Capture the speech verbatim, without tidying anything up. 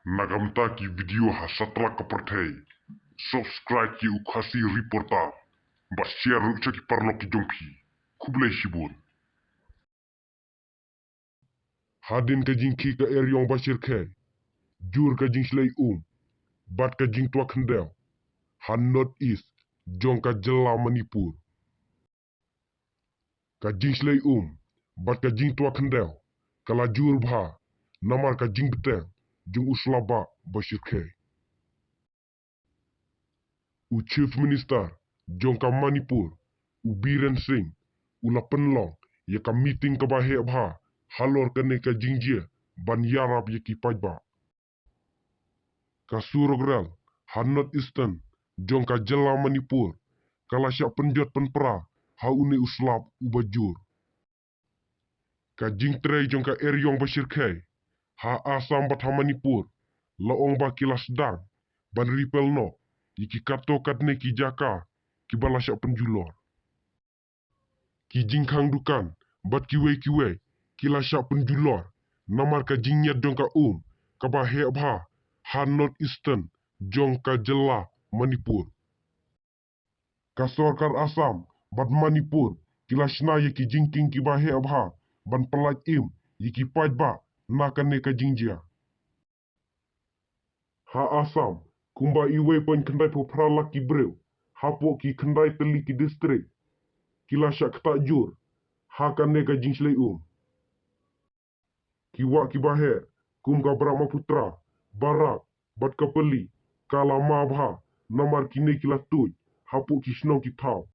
Na ka bynta ki video ha satlak ka pyrthei, subscribe ïa u Khasi Reporter bad share ruh sha ki paralok ki jong phi. Khublei shibun. Hadien ka jingkhih ka eriong ba shyrkhei, jur ka jingshlei um bad ka jingtwa khyndew ha North East jong ka jylla Manipur. Ka jingshlei um bad ka jingtwa khyndew ka la jur bha namar ka jingbteng jong u slap bah ba shyrkhei. U Chief Minister jong ka Manipur, u Biren Singh, u la pynlong ïa ka meeting kaba heh bha halor kane ka jingjia ban ïarap ïa ki paidbah. Ka surok rel ha North Eastern jong ka jylla Manipur ka la shah pynjot pynpra ha une u slap uba jur. Ka jingtrei jong ka eriong ba shyrkhei ha Assam bad ha Manipur la ong ba ki la sdang ban ri pel noh ïa ki katto katne ki jaka kiba la shah pynjulor. Ki jingkhang dukan bad kiwei kiwei ki la shah pynjulor namar ka jingñiad jong ka um kaba heh bha ha North Eastern jong ka jylla Manipur. Ka sorkar Assam bad Manipur ki la shna ïa ki jingkieng kiba heh bha ban pyllait im ïa ki paidbah na kane ka jingjia. Ha Assam, kumba iwei point khyndai phew phra lak ki briew hapoh ki khyndai tylli ki district ki la shah ktah jur ha kane ka jingshlei um. Ki wah kiba heh kum ka Brahmaputra, Barak bad ka Pali ka la ma bha namar kine ki la tuid hapoh ki shnong ki thaw